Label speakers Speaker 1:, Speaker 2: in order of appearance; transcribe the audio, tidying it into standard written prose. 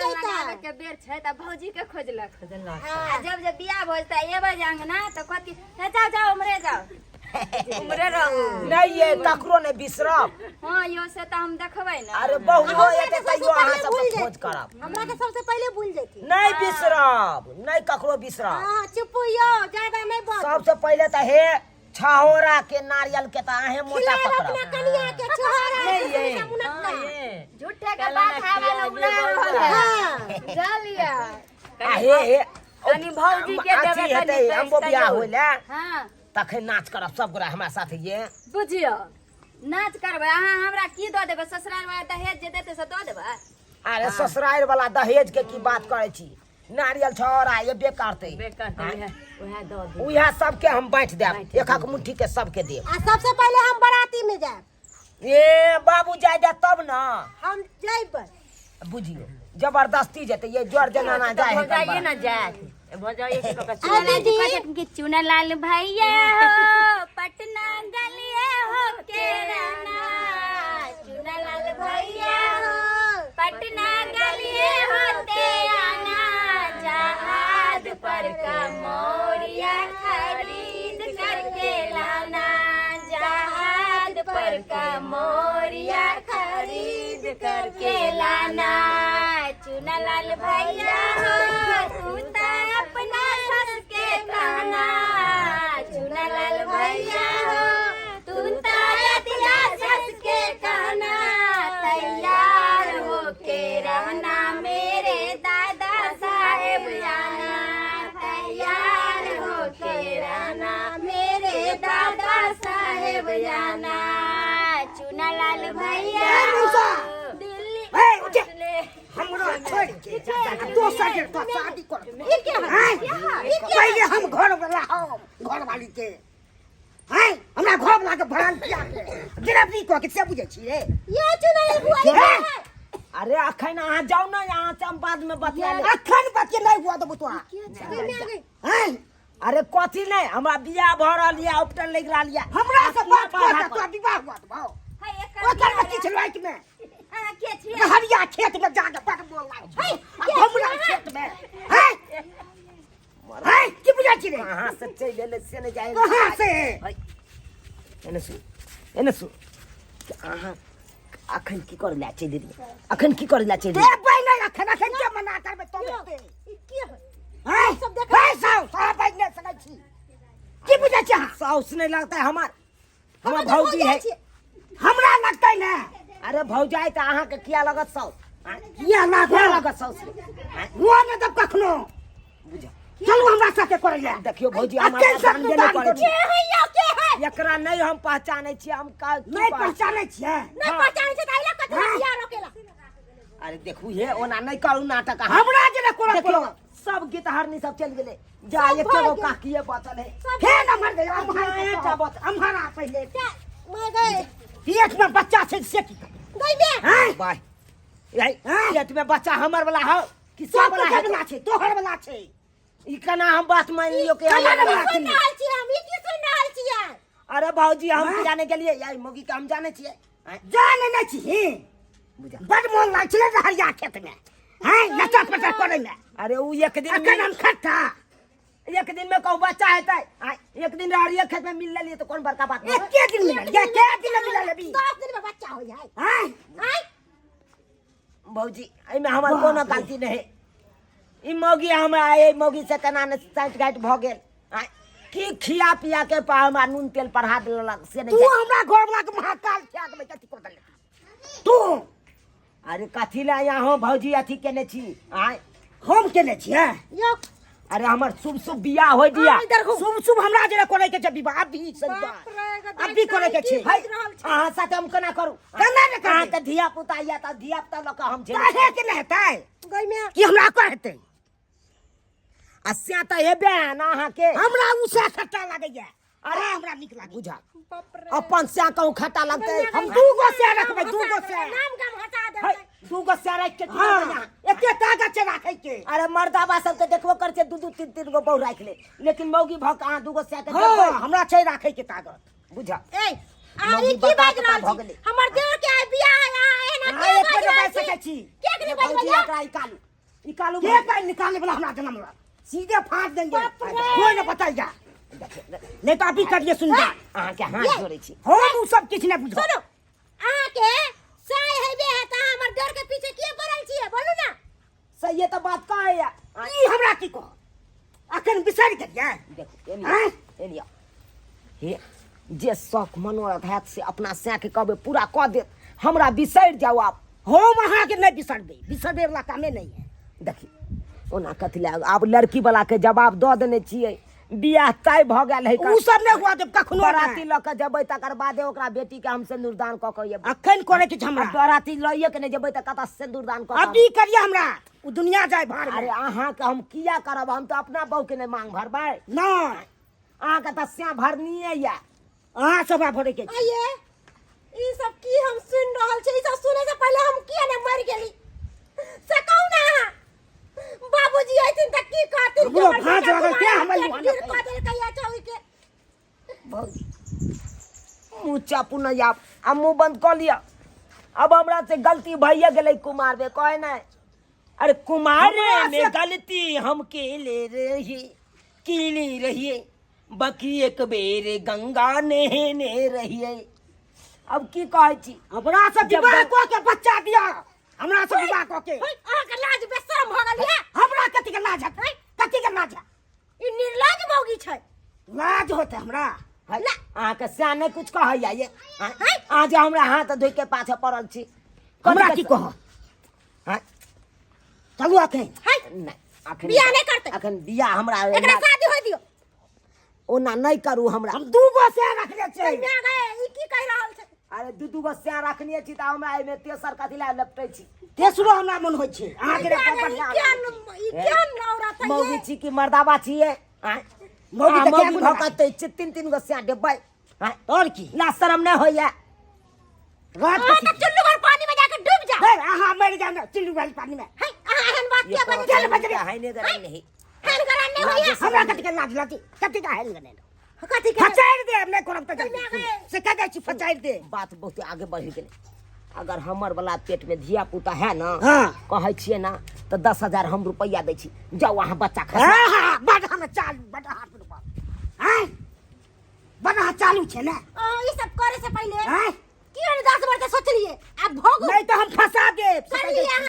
Speaker 1: लगाबे के बेर छै तऽ भौजी के खोजलक आ जब जब बियाह भऽ जेतै एबै जे अंगना तऽ कहत कि हे जाओ जाओ उम्हरे जाओ उम्हरे रहू।
Speaker 2: नहीं ये ककरो नहीं बिसरब।
Speaker 1: हाँ यो से तऽ हम देखबै ने।
Speaker 2: अरे बहु हो
Speaker 3: हमरा
Speaker 2: एते
Speaker 3: के सबसे
Speaker 2: तैयो अहाँ
Speaker 3: पहिले
Speaker 2: सबके
Speaker 3: भूल
Speaker 2: खोज करब।
Speaker 3: हमरा के सबसे पहिले भूल जैती।
Speaker 2: नहीं बिसरब, नहीं ककरो बिसरब।
Speaker 3: हाँ चुप यो ज्यादा नहीं बात।
Speaker 2: सबसे पहिले तऽ हे छहोरा के नारियल के तऽ अहें मोटा
Speaker 3: खिलाएब
Speaker 2: पकड़ब।
Speaker 3: अपना कनिया के छोहरा
Speaker 2: नहीं
Speaker 3: के
Speaker 2: ये।
Speaker 3: मुनक्का।
Speaker 1: झूठे के बात हवा में उड़ा रहल है।
Speaker 3: हाँ
Speaker 1: जा लिया।
Speaker 2: आ हे हे
Speaker 1: कनी भौजी के
Speaker 2: अथी
Speaker 1: देबै
Speaker 2: हेतै
Speaker 1: कनी
Speaker 2: अम्बो
Speaker 1: पैसा
Speaker 2: बियाह
Speaker 1: यौ।
Speaker 2: होइले
Speaker 1: हाँ
Speaker 2: तखन नाच करब सब गोरा हमरा साथे ये।
Speaker 1: बुझियौ नाच करबै अहाँ हमरा की दऽ देबै ससुराल वाला दहेज जे देतै से दऽ देबै।
Speaker 2: अरे ससुराल वाला दहेज के की बात करै छी, नारियल छहोरा एबे करतै, उएह सबके हम बाँटि देब, एक एक मुट्ठी के सबके देब।
Speaker 3: आ सबसे पहिले हम बराती में जायब।
Speaker 2: ए बाबू जाय दे तब न।
Speaker 3: हम जइबै।
Speaker 2: बुझियो जबरदस्ती जेतै, ये जोर जनाना जाय है
Speaker 4: भौजाइए ना जायत, भौजाइए के कका
Speaker 3: आ दीदी
Speaker 1: कि चुनलाल भैया हो पटना गलिए हो केरना, चुनलाल भैया हो पटना गलिए हो तेराना, जहाज पर का मोरिया खरीद करके लाना, जहाज पर का मोरिया खरीद करके लाना, चुनलाल भैया हो तू त अपना सस के कहना, चुनलाल भैया हो तू त अपना सस के कहना, तैयार होके रहना मेरे दादा साहेब आना, तैयार होके रहना मेरे दादा साहेब आना, चुनलाल भैया दिल्ली।
Speaker 5: हमरा छोड़ के दोसर के तो शादी कर। पहले हम घर वाला हम घर वाली के हैं, हमरा घर वाला के भरल पिया के गिरफ्तारी कऽ के से बुझै छियै
Speaker 3: यो चुनलाल बुआ ई के है?
Speaker 2: अरे अखन अहाँ जाउ ने, अहाँ से हम बाद में बतिया लेब।
Speaker 5: अखन बतिया नहीं हुआ देबो तोरा। हैं?
Speaker 2: अरे कथी नहीं, हमरा बियाह भऽ रहल यऽ, उपटन लागि रहल यऽ।
Speaker 5: हमरा से बात
Speaker 2: बाधा
Speaker 5: कऽ के
Speaker 2: पर।
Speaker 5: तोरा विवाह हुआ देबो।
Speaker 1: है, एकर
Speaker 5: ओकर में की छलवाइक में?
Speaker 1: अहाँ के छियै?
Speaker 5: हरिया खेत में जाके बड़ बोल लागै छै। आ हमरा खेत में हैं? हैं? की बुझै छी रे?
Speaker 2: अहाँ से चलि एलै से नहि जाइ।
Speaker 5: कहाँ से?
Speaker 2: एने सुन, एने सुन, अहाँ अखन की करै लए चलि एलियै? अखन की करै लए चलि एलियै?
Speaker 5: देबै नहि अखन, अखन के मना करबै तब हेतै।
Speaker 3: ई के है?
Speaker 5: हैं?
Speaker 3: सब देखै
Speaker 5: हैं साउस, अहाँ बाजि नहि सकै छी। की बुझै छी अहाँ?
Speaker 2: साउस नहि लगतै हमर, हमर
Speaker 3: हम तऽ
Speaker 2: भौजी है।
Speaker 3: भौजाइ छियै।
Speaker 5: हमरा लगतै ने।
Speaker 2: अरे भौजाइ तऽ अहाँके किया लगत साउस?
Speaker 5: किया लागत?
Speaker 2: किया लगत साउस?
Speaker 5: हुआ नहि तब कखनो।
Speaker 2: बुझा
Speaker 5: चलू हमरा साथे करै लए।
Speaker 2: देखियौ भौजी,
Speaker 5: आ
Speaker 2: हम अहाँ
Speaker 5: कैंसर
Speaker 2: जानबे नहि करै छी।
Speaker 3: के है यो, के है?
Speaker 2: एकरा नहि हम पहचानै छियै, हम का की
Speaker 5: नहि पहचानै छियै?
Speaker 3: नहीं पहचानै छै तऽ अइला कथी
Speaker 5: हाँ।
Speaker 3: बियाह रोकेला?
Speaker 2: अरे देखू हे, ओना नहि करू नाटक अहाँ।
Speaker 5: हमरा जे कोरा
Speaker 2: देखियौ
Speaker 5: कोरा
Speaker 2: सब गीत हरनी सब चलि गेलै, जा
Speaker 3: सब
Speaker 2: एके
Speaker 3: भऽ
Speaker 2: गो
Speaker 3: गेल।
Speaker 2: काकिए बचल है।
Speaker 5: हे नम्बर दे
Speaker 2: अम्हारे टा बचल।
Speaker 5: अम्हारा पहिले
Speaker 3: मैं गए
Speaker 5: पेट में बच्चा छै से की करबै?
Speaker 3: गई बे।
Speaker 5: हैं?
Speaker 2: बाय यही
Speaker 5: हैं?
Speaker 2: पेट में बच्चा हमर वाला हो कि
Speaker 5: सब
Speaker 2: सब वाला
Speaker 5: तोहर
Speaker 2: है?
Speaker 5: वाला छै, तोहर वाला छै।
Speaker 2: ई केना हम बात मान लियौ के
Speaker 5: केना
Speaker 2: हमर
Speaker 5: ने
Speaker 2: वाला
Speaker 5: बात?
Speaker 3: सुन रहल छियै हम, ई की सुन रहल छियै?
Speaker 2: अरे भौजी हम
Speaker 5: हैं?
Speaker 2: जाने गेलियै, यही मौगी के हम जाने छियै। हैं?
Speaker 5: जाने नहि छी।
Speaker 2: बुझा
Speaker 5: बड मोन लागै छलै रहरिया खेत में, हैं, लचर पचर करै में।
Speaker 2: अरे उ एक दिन
Speaker 5: अखन हम खट्टा
Speaker 2: एक दिन में कहूँ बच्चा हेतै, आ एक दिन रहरिया खेत में मिल लेलियै तऽ कोन बड़का बात भेलै?
Speaker 5: एके दिन मिलल ये, के दिन मिलल अभी?
Speaker 3: 10 दिन में बच्चा हो जाए।
Speaker 5: हैं?
Speaker 3: हैं?
Speaker 2: भौजी एहिमे हमर कोनो गलती नहि। ई मौगी हमरा एहि मौगी से केना ने साँठि गाँठि भऽ गेल, आ की खिया पिया के पा हमरा नून तेल पढ़ा देलक से नहि
Speaker 5: तू
Speaker 2: जानि।
Speaker 5: हमरा घर वाला के महाकाल खिया देबै कथी कऽ देलक तू?
Speaker 2: अरे कथी लए अहाँ भौजी अथी केने छी? आँय
Speaker 5: हम केने छियै?
Speaker 3: यो
Speaker 2: अरे हमर शुभ शुभ बियाह होइ दिया।
Speaker 3: हाँ, इधर घूम।
Speaker 5: शुभ शुभ हमरा जेना करै के छै विवाह अभी से
Speaker 3: बाप रे, गदर
Speaker 5: अभी करै के छै।
Speaker 3: की बाजि रहल छै?
Speaker 2: अहाँ साथे हम केना करू?
Speaker 5: केना ने करबै?
Speaker 2: अहाँके धिया पुता यऽ तऽ धिया पुता लऽ कऽ हम झेलै
Speaker 5: काहे के नहि हेतै?
Speaker 3: गई में
Speaker 5: की हमरा कर हेतै?
Speaker 2: आ से तऽ हेबे ने अहाँके।
Speaker 5: हमरा उ से खट्टा लागैया। अरे हमरा नीक लागै।
Speaker 2: बुझा
Speaker 3: बाप रे।
Speaker 2: अपन से कहूँ खट्टा लगतै?
Speaker 5: हम दू गो से रखबै, दू गो से।
Speaker 3: नाम गाम हटा
Speaker 2: है,
Speaker 3: देबै।
Speaker 2: दू गो से राखि के की
Speaker 5: हाँ,
Speaker 2: करबै अहाँ?
Speaker 5: एते ताकत छै राखै के।
Speaker 2: अरे मर्दाबा सबके देखबो करै छै दू दू तीन तीन गो बहु राखि ले, लेकिन मौगी भऽ कऽ अहाँ दू गो से के
Speaker 5: हाँ,
Speaker 2: देखबै?
Speaker 5: हमरा छै राखै के ताकत।
Speaker 2: बुझा
Speaker 3: ए अहाँ
Speaker 2: मौगी
Speaker 3: ई की
Speaker 2: बता
Speaker 3: बाजि
Speaker 2: बता
Speaker 3: रहल
Speaker 2: भऽ
Speaker 3: छी?
Speaker 2: गेलै।
Speaker 3: हमर देवर के आइ बियाह है, अहाँ एना
Speaker 2: अहाँ
Speaker 3: के
Speaker 2: एक
Speaker 3: बाजि
Speaker 2: बेर
Speaker 3: रहल
Speaker 2: बाजि सकै छी?
Speaker 3: के नहि
Speaker 2: भौजी
Speaker 3: बाजबै?
Speaker 2: एकरा निकालू। निकालू
Speaker 5: के पाइ निकालने वाला हमरा जन्म ला सीधे फाड़ देंगे, कोई न बताइएगा, नहीं तो अभी करिए सुन जा।
Speaker 2: अहाँके हाथ जोड़ै छी,
Speaker 5: हम उ सब किछु नहि बुझब।
Speaker 3: सुनू, अहाँके साय हेबे है त हमर डर के पीछे किए पड़ल छियै, बोलू ना।
Speaker 2: सही तऽ बात कहैया।
Speaker 5: ई हमरा की कह, अखन बिसरि गेलियै?
Speaker 2: देखू एनिया, एनिया हे, जे शौक मनोरथ हैत से अपना सैके कहबै पूरा कऽ देत, हमरा बिसरि जाउ आब।
Speaker 5: हम अहाँके नहि बिसरबै, बिसरबै वाला कामे नहि है।
Speaker 2: देखी ओना कथी लए आब लड़की वाला के जवाब दऽ देने छियै, बियाह तय भऽ गेल है।
Speaker 5: उ सब नहि हुआ देब कखनो।
Speaker 2: बराती लऽ कऽ जेबै तकर बादे ओकरा बेटी के हम सिन्दूरदान कऽ कऽ अयबै।
Speaker 5: अखन करे के छै हमरा।
Speaker 2: बराती लइए के नहि जेबै तऽ कतऽ सिन्दूरदान कऽ कऽ
Speaker 5: अभी करिए हमरा, उ दुनिया जाय भाड़ में।
Speaker 2: अरे अहाँके हम किया करब, हम तऽ अपना बहू के नहि मांग भरबै।
Speaker 5: नहि,
Speaker 2: अहाँके तऽ स्या भरनीये यऽ,
Speaker 5: अहाँ सब हमरा भरे के छै।
Speaker 3: आइए ई सब की हम सुन रहल छी? ई सब सुने से पहले हम किया ने मर गेली से कहू ना अहाँ। बाबूजी अइथिन त की कहथिन?
Speaker 5: हमरो भाँज लागल, क्या हमर
Speaker 3: गिर कऽ देलकै या चौकी के।
Speaker 2: भौजी मुँह चापू नहि आब, आ मुँह बंद कऽ लिअ। अब हमरा से गलती भइए गेलै कुमार में, कहे नहि अरे कुमार में गलती हम केले रही, केले रहिए, बाकी एक बेर गंगा नहेने रहिए। अब की कहै छी?
Speaker 5: हमरा से विवाह कऽ के बच्चा दिया, हमरा से विवाह कऽ के।
Speaker 3: अहाँके लाज बेशरम भऽ गेल ये।
Speaker 5: हमरा कथी के लाज है? कथी के लाज है?
Speaker 3: ई निर्लज मौगी छै।
Speaker 5: लाज होते हमरा?
Speaker 2: अहाँके सएह नहि कुछ कहैया ये, अहाँ जे हमरा हाथ धोइ के पाछे पड़ल छी।
Speaker 5: हमरा की कह? चलू अखन।
Speaker 2: नहि, अखन
Speaker 3: बियाह नहि करतै।
Speaker 2: अखन बियाह हमरा
Speaker 3: एकरा शादी होय दियौ।
Speaker 2: ओना नहि करू हमरा।
Speaker 5: हम दू गो से रखने छियै।
Speaker 3: माय गए, ई की कहि रहल छै?
Speaker 2: अरे दू दू गो सएह रखने छी तऽ हमरा एहिमे तेसर कथी लए लपटै छी?
Speaker 5: तेसरो हमरा मन होइ छै अहाँके।
Speaker 3: ई केहन औरत है?
Speaker 2: मौगी छी कि मर्दाबा छियै?
Speaker 5: मौगी तऽ
Speaker 2: मौगी भऽ कऽ तऽ तीन तीन गो सएह देबै
Speaker 5: आओर की?
Speaker 2: लाज शरम नहि होइया?
Speaker 5: रात
Speaker 3: अहाँ तऽ चुल्लू भर पानी में जाके डूब जाओ।
Speaker 5: अहाँ मरि जाओ ने चुल्लू भर पानी में।
Speaker 3: है, अहाँ एहन बात किया बजै छी?
Speaker 2: हाइने गराइ नहीं
Speaker 3: हेन गरान नहि होइया।
Speaker 5: हमरा कथी के लाज लाजी, कथी के हेन गने?
Speaker 3: कथी के
Speaker 5: फचारि दे, नहि करब तऽ से कह दै छी, फचारि दे।
Speaker 2: बात बहुत आगे बढ़ि गेलै। अगर हमर वाला पेट में धिया पुता है ना,
Speaker 5: हाँ,
Speaker 2: कहै छियै ना तऽ 10,000 हम रुपैआ दै छी, जाउ अहाँ बच्चा खसा।
Speaker 5: हाँ, बड हम चालू, बड हाथ रुपा, हैं, बड हाथ चालू छै ने।
Speaker 3: ई सब करे से पहिले
Speaker 5: हैं
Speaker 3: किया ने 10 बार के सोचलिए? आब भोगू
Speaker 5: नहीं तो हम फंसा देब।
Speaker 3: करलिए अहाँ।